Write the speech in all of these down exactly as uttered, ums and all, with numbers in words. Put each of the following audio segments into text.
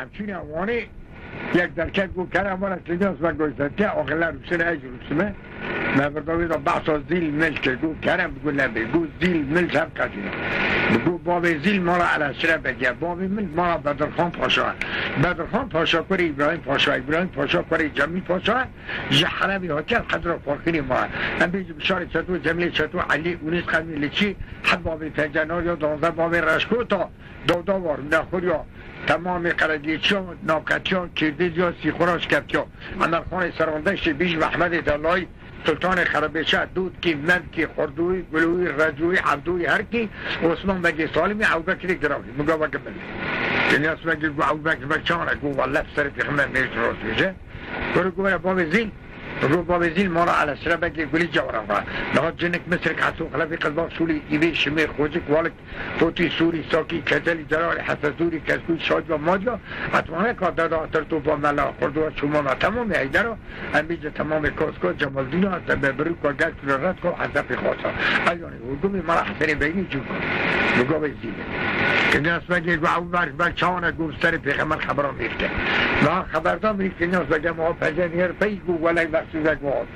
Em çûne Wanê, yek derket got, Kerem were Kinyas me goşt derke, axirler rûsine ez jî rûsime. Me birda wê de behsa zîl mil kir, got, Kerem, got, nebê, got, zîl mil her qetîne. Got, bavê zîl mala Eleşire Beg e, bavê min mala Bedirxan Paşa. Bedirxan Paşa kurê Îbrahîm Paşa, Îbrahîm Paşa kurê Cemîl Paşa, ji Helebê hatiye, qedra Farqînê ma. Em bêjin bi şarê Çeto Cemîlê, Çeto Elî, Ûnis Qemî, li çi, het bavê Tencenar ya, danzdeh bavê Reşkota, Dawda War, Nexur ya, temamê Qeredîçiya, Navqetiya, Kêrdêz ya, Sîxura, Şkeftiya. Emelxanê Serandeştê, Bîj Mehmedê Delayî, Sultanê Xerebêçe, Dûtkî, Mendkî, Xurdûyî, Gulûyî, Recûyî, Evdûyî, Herkî, Osman Begê Salîmî, Ewbekirê Giravî. Min got, veke min. Kinyas Begê got, Ewbekir Beg çawan e? Got, welleh, serê pêxember mêj rost bêje. Were got, were bavê Zîl. Got, bavê Zîl mala Eleşire Begê Gulî Cewran xwe. Niha Cinik, Misrik, Heso, Xelefî, Qizba, Şûlî, Îvê, Şimê, Xocik, Walik, Potî, Sûrî, Sakî, Kecelî, Celalî, Hesesûrî, Keskû, Şadiya, Madiya, Etmaneka, Deda, Tirtopa, Mela, Xurdowa, Çûmama, temamê Heydera, em bêjin temamê Kaska, Cemaldîna, Tebe, Birûka, Gel, Kule, Redka, Hesepî, Xasa. Eyanî hurdumê mala Hesenê Beygî Cûka. Li gavê Zîlê. Kinyas Begê got, Ew berk, berk çawan e, got, serê pêxember xebera mîr ke. Niha xeberda mîr Kinyas Begê ma pejê nêr pey got, welek Mexsûzek got.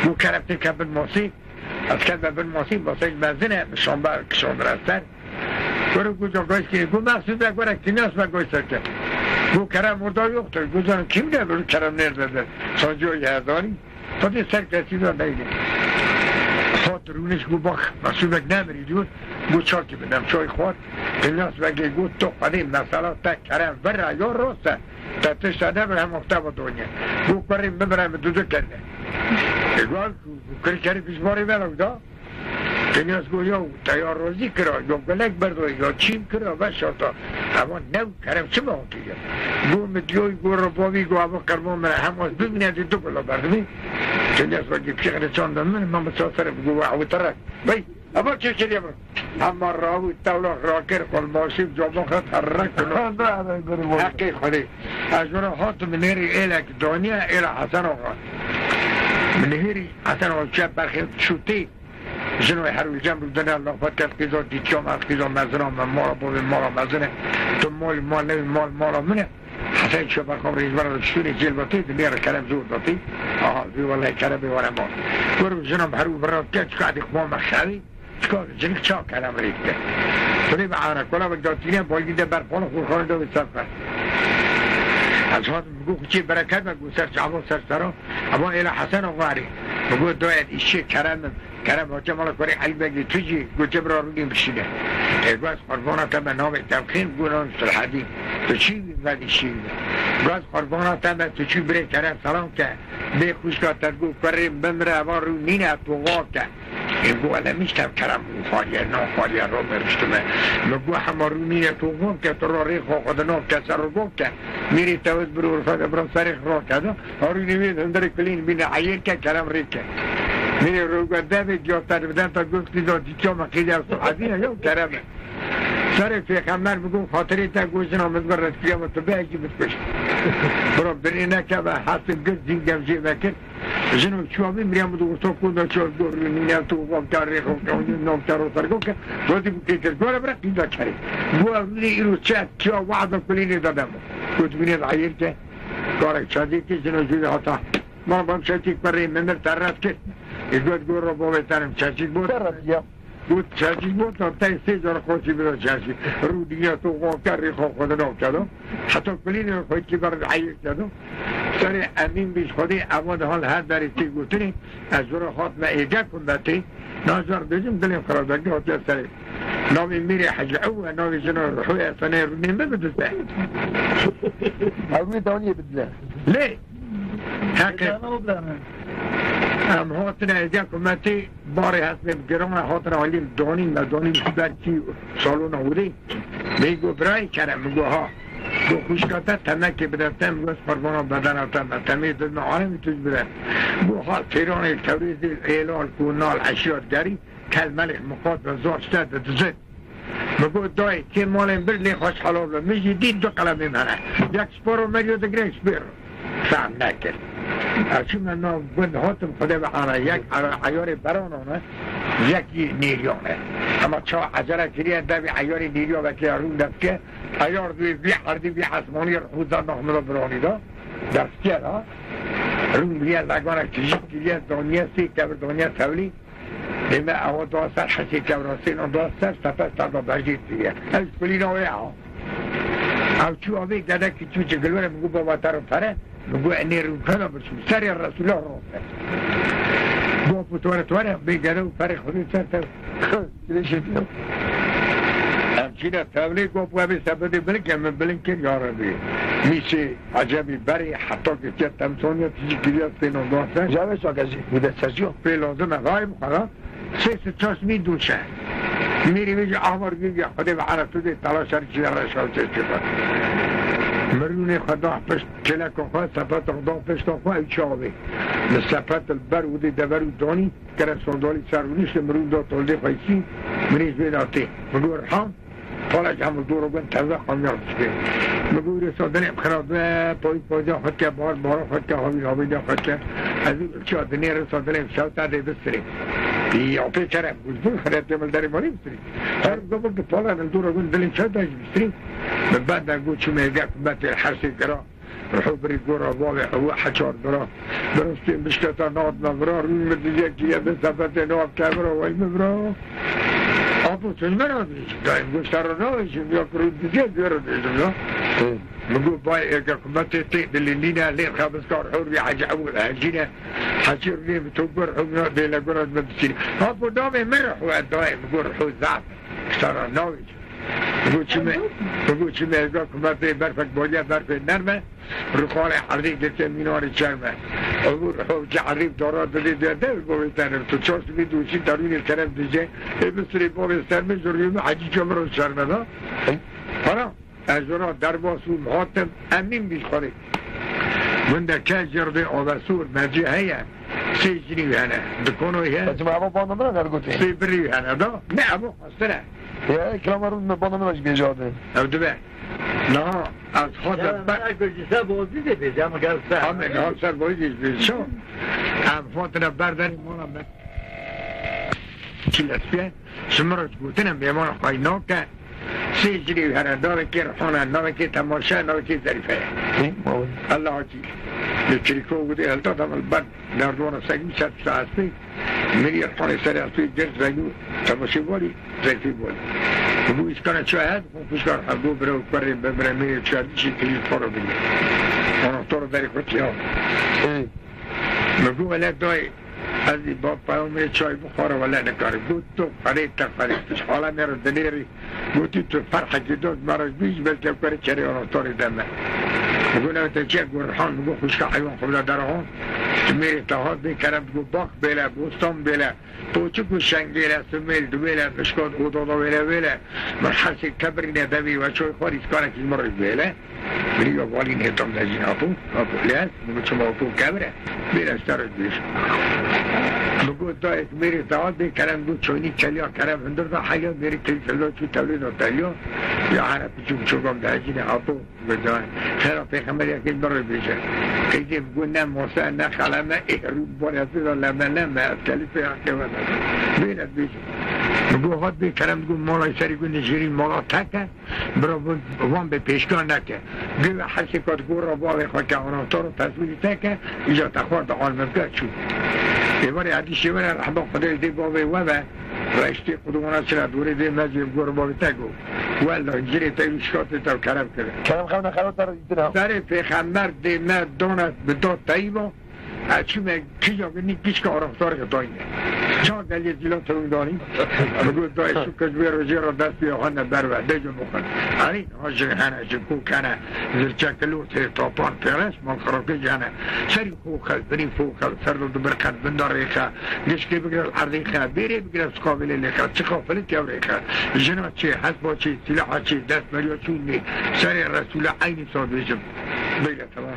Got, Kerem tê ke bin masî, ez keve bin masî, masê mezin e, şamba kişandire ser. Were got, Cagayskî, got, Mexsûzek were, Kinyas Beg goy serke. Got, Kerem orada yoktur. Got, canım, kim ne bir Kerem nerede? Sancı o Yezdanî. Xwedê ser kesî de neyne. Hat rûnişt, got, Bak, Mexsûzek nemirî diyor. Got, çakî bidem, çay xwar. Kinyas Begê got, To Xwedê mesela te Kerem vira ya rast e. Te tişta nebir, hema te bi donya. Got, Kurê min bibire, min dudu kirine. E, got, Kir kerî pişmarî vela da. Kinyas got, Ya te ya rozî kira, ya gelek berdo, ya çîm kira, veşarta. Eva new Kerem çima kiriye? Got, Min diyoy, got, Rebavî, got, eva qerban min e, hem az bimîne, dî du gula berdimî. Kinyas Begê pişî çanda min, ma min çaser, got, Ew tere. Bey, eva kir kiriye min. Hema rawî tewla rakir, qulmaşî, cama xwe terrek kilo. Heqê Xwedê. Ez were hatim nêrî êlek daniye, êla Hesen Axa. Min nihêrî Hesen Axa çe berxê şûtî. Jino herû cem rûdine lafet kerd, qîza dîtiya me, qîza mezina me, mala bavê mala mezin e. Tu mal mal newî, mal mala min e. Hesen çiyo berxan rêjber de şûnê cêl datî, di nêre Kerem zor datî. Aha, vî welay Kerem ê were mal. Kur jinom herû virat kerd, çika edî xma me xewî, çika cinik ça Kerem rê dike. Xwedê bi ana, kola wek datîne, balgî de ber pala xurxanê de wê ser xwe. Ez hatim, bi got, Xwedê bereket be, got, ser çava, ser sera. Eva êla Hesen Axa erê. Bi got, Dayê, ez îşçê Kerem im. Kerem hatiye mala kurê Elî Begê, tu cî? Got, Bira rûnê bişîne. E, got, Ez qurbana te me, navê te bixîn? Got, Navê Sulhedîn. Tu çî wî vedî şî wî? Got, Ez qurbana te me, tu çî birê Kerem selam ke. Bê xwişka te got, Kurê bimire, eva rû nîne, tu xwe ke. E, got, Ele min ji te Kerem û xwariye, na xwariye ro me riştime. Min got, Hema rû nîne, tu xwe ke, tu ro rê xwe xwe di nav ke, ser ro ke. Mîrê te wez bir urfe de bira serê xwe ro ke da. Harûnê wê hundirê kulîn bîne eyêr ke, Kerem rê ke. Mîrê roga devê giya te biden ta got, qîza dîtiya me, qîza Sulhedîn e, ya Kerem e. Serê pêxember bi got, Xatirê te got, jina min bi rizkiya min tu be, ez jî min kuşt. Bira birê neke ve, hesib girt, zîngem jê vekir. Jino çûya bî, miriya min di orta kunda çûya, got, Rûnîne, tu xwe ke, rê xwe ke, nav te ro sergo ke. Gotî bi kê kir, gore bira qîza kerê. Got, Rûnê îro çe, tiya wahda kulînê de demo. Got, bîne de eyêr ke. Karek çazê kir, jina jû de hata. Ma bam şetî kurê min mir te red kir. E, got, Got, ro bavê tenim çeçîk bot. Te red ya. Got, Çeçîk bot, te sê car qotî bira çeçîk. Rû dinya tu xwe ke, rê xwe xwe de nav te do. Heta kulînê xwe kî ber eyêr te do. Serê Emîn bî ji Xwedê, eva de hal her derê tê gotinê. Ez were hatime êge ku me tê. Nacar bêjim, dilê xwe ra vegir hatiye serê. Navê mîrê Hecî ew e, navê jina Ruhû e, tenê rûnê min bidise. Ew wî daniyê bidile. Lê, heqê. Êdana o bira min. Em hatine êge ku me tê, barê hesmê bi giran e, hatine alî donî, me donî ji ber kî salona wirê. Bê got, Birayê Kerem, min got, Ha. Got, Xwişka te temekê bide te, min got, Qurbana bedena te me, temê didme alemî tu jî bide. Got, Ha, Têranê, Tewrêzê, Êlal, Konal, Eşyat, Gerî, Kel, Melix, Miqat, Bezar, Şte, Didizin. Min got, Dayê, kê malên bir lê xweş helal be. Min jî dît du qelemê min hene. Yek ji paro meriyo digire, ji pêro. Fehm nekir. Ez çûme nav gund, hatim Xwedê bi ana, yek ara eyarê beran ana. Yekî nêriyan e. Ema çawa ecele kiriye, devê eyarê nêriya veke ya rûn destke, eyar vê, vê erdî, vê esmanî rihûza nexmira biranî da, destke da. Rûn biriye, leganek tijî kiriye, daniye, sê kevir daniye tevlî. Dême ewa da ser hesê kevra sênan da ser, sepe ser da berjê kiriye. Ev ji kulîna wê ha. Ew çû avê gedekî çû çi gilwere, min got, "Baba, te re pere." Min got, "Enê rûpela biçû." Serê Resûla roste. Got, "Bu twere twere, bê gede û perê xwedê ser te." Dilê şêtiya. Em çîne tevlê, got, "Bu evê sebedê bilin ke min bilin kir, ya Rebî." Mîsê ecebî berê heta ketiye temsoniya tijî kiriye sênan da ser. Cavê çak ez jî, bu de serciyo. Pê lazim e, vay bu kadar. Sê sed çar sed mî dûşe. Mêrî wê jî amar bî ya Xwedê ve ana tu dê tala şer çi reşa çeştê xwe. Mirûnê xwe da pişt kêleka xwe, sepeta xwe da pişta xwe, ew çi avê. Li sepet li ber û dê dever û danî, kere sandalî ser û nişt, mirûn da toldê xwe îsî, mirî ji wê da tê. Min got, "Rihan." Pala ji hemû dor û gund teze qamiya dişkê. Min got, "Rêsa dilê xira be, payîz payîza xwe dike, bahar bahara xwe dike, havîr havîra xwe dike. Ez ê çiya dinê rêsa dilê şewta dê bistirê." Ya pê kerem, got, "Xira tê min derê malê bistirê." Her got, "Bi pala min dor û gund dilê şewta jî bistirê." Min benda got, çûme êgek me tê her sê kira. Rihû birî gora bavê ew heçar bira. Biristên bişketa nat me bira, rûn min dizek diye bin sepetê nav kevira wey min bira. Apo tu ji me re dibêjî? Dayê min got, "Te re nabêjim, ya ku rûn dizek wê re dibêjim ya." Hı. Min got, "Bay êke ku me tê tê dilî nîne, lê xebiskar hûr bî hecî ew hecîne. Hecî rûnê bi to gur hûr bê le gura ji min dişîne." Apo navê min Rihû e dayê min got, "Rihû zaf." Ji te re nabêjim. Got çi me, got çi me êga ku me pê berfek boliye, berfê nerm e, rûxanê erdê girtiye mînarê çerm e. Ebû rihov ci erdê dara didê de dev bavê te ne. Tu çar sibê dûşî derûnê kerem dije. Ê bi sirê bavê ser min ji rûyê min hecî ço min re şerme da. Para. Ez jona derbas bûm, hatim, em nîm bî xwedê. Gundek ke jêr dê avesûr, mercê heye, sê jinî wî hene. Dikano wî heye. Bes ma eva bana min ne gotê. Sê birî wî hene da. Ne, eva xwestine. Ya, kilama rûn me bana min jî bêjade. Ev dibe. Niha ez xwe de Ya, ber- ne, gojî se bozî de bêje, ama gel se. Ame, niha ser bozî de bêje. Em xwe tine berdenî mala me. Çi lespîye? Ji min re gotine mêmana xwe nake. Sê jinê wî hene, navekê Rihane, navekê Temaşe, navekê Zerîfe ye. Hı, mavê. Allah Hacî. Li Çirîko û dê hilda da min ber nerdwana segmî ser pişta hespê. Min yê Rihanê serê hespê girt, Zeynû Temaşe balî, Zerîfê balî. Bû îskana çi heye, xwe pişka Rihan bû bira û kurê bimire, mêrê çardî çî kilî xwe re bigire. Anahtar berê xwe tiya. Hı. Min got, "Wele dayê, ez ê ba peyamê çay bixwara, wele nikarim." Got, "Tu qerê te qerê, tu ji alemê re dinêrî." Gotî, "Tu ferhekî dost me re ji bî, ji belkî ew kare çerê anahtarê de me." Min got, "Ew te çi ye?" Got, "Rihan." Min got, "Xwişka heywan xwe bila dera han." Mêrê te hat bê kerem, got, "Bax bêle, bostan bêle, poçik û şengêle, simêl, dibêle, mişkat, oda da wêle wêle. Min hesê te birîne devî we çay xwarî, skanekî ji min re bêle." Biriya valî nêtam dejîn apo, apo lez, min got, "Çima apo kevir e? Bêre ji te re dibêjim." Min got, "Dayê, mêrê te hat bê kerem." Got, "Çoynî keliya kerem hundir da heya, mêrê kilî kilda çû tevlê da teliya." Ya here piçûk çokam dehecîne apo, got, "Dayê, xêra pêxemberiyekê min re bêje." Qeyzê min got, "Ne mase, ne xeleme, ê rû bol ez da leme leme, ez kelî pê heqê we me." Bêre dibêjim. Min got, "Hat bê kerem." Got, "Mala serî got nijêrî mala teke." Bira van bê pêşka neke. Gê ve hesê kat gora bavê xwe ke anahtar û teswîrî te ke, îca te xwar di almevke çû. Êvarê erdî şêwere rehma Xwedê dê bavê we ve, reştê xwe di wana çira dorê dê me jê gor bavê te got. Wella, girê te û şikatê te kerem kir. Kerem xewna xewa te re dîtina. Serê pêxember dê me dane bi da teyba. Ez çûme kija binî pişka anahtarê dayîne. Ça geliyê zîla tewin danî. Min got, "Dayê, şukir ji wê rojê re dest pê xwe ne ber ve, bêje bixwin." Erê, niha jin hene, jinkok hene, zirçekilot hê, tapan, pêreş, malxerakê jî hene. Serî xwe xel, binî xwe xel, ser de dibirqet, binda rêxe, gişkê bigire li erdê xe, bêrê bigire siqabêlê lêxe, çixa filik ew rêxe. Jina çê, hespa çê, sîlaha çê, destmeriya çûn lê, serê Resûla eynî sa dibêjim. Beyle, temam.